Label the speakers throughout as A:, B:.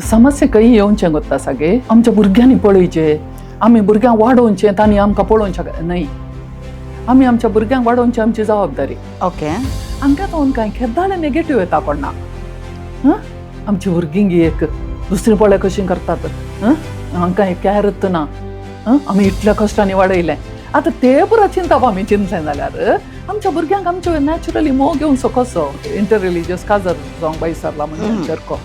A: समस्या खंय येवचें गोत्ता सागे, आमच्या भुरग्यांनी पळयचें, आमी भुरग्यांक वाडोवचें, तांणी आमकां पळोवचें न्हय. आमी आमच्या भुरग्यांक वाडोवची आमची जबाबदारी. आमकां तो कांय केदाळे नेगेटीव येता कोणा. हं, आमची भुरगीं गी एक दुसरी पळय कशीं करतात. हं, हांकां एक कॅरत ना. हं, आमी इतल्या कश्टांनी वाडयलें. आतां ते पुरा चिंतप आमी चिंतलें जाल्यार आमच्या भुरग्यांक आमच्यो नॅचरली मोग घेवचो कसो? इंटर रिलिजियस काजार जावंक भायर सरला म्हणजे चेरको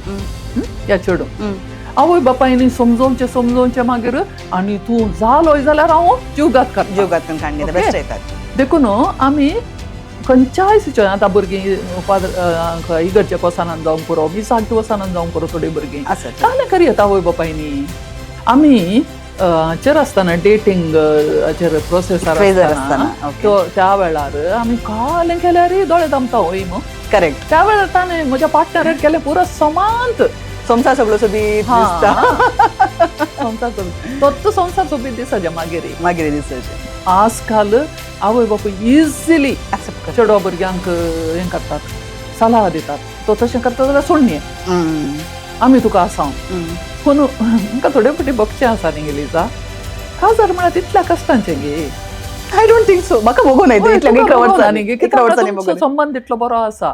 A: या चेडूं, आवय बापायनी समजोवचें समजोवचें मागीर आनी तूं जालोय जाल्यार हांव जीवघात करता.
B: जीव घातून काडणी बेस्ट येतात.
A: देखून आमी खंयच्याय सिच्युएशन, आतां भुरगीं फादर इगर्जेक वचनान जावंक पुरो, मिसाक वचनान जावंक पुरो थोडीं भुरगीं.
B: आसत.
A: कालें करयत आवय बापायनी. आमी हाचेर आसतना, डेटींग हाचेर प्रोसेसार
B: Phase
A: आसतना,
B: आसतना, okay.
A: तो त्या वेळार आमी कालें केल्यार दोळे दामता वय मग. त्या वेळार ताणें म्हज्या पार्टनरान केलें पुरो समांत.
B: संवसार सगळो सोबीत दिसता.
A: संवसार सोबीत, तोच संवसार सोबीत दिसाचे मागीर.
B: मागीर दिसाचे.
A: आजकाल आवय बापूय इझिली
B: एक्सेप्ट करता.
A: चेडवा भुरग्यांक हें करतात, सलाह दितात, तो तशें करता जाल्यार सोडणी, आमी तुका आसा. पूण म्हाका थोडे फावटी बगचें आसा न्ही लिजा, काजार म्हळ्यार तितल्या कश्टांचें गे.
B: I don't think so. म्हाका बघून येते इतल्या 11 वर्सांनी,
A: गे.
B: 11 वर्सांनी
A: तुमचो
B: बघून.
A: संबंद इतलो बरो आसा.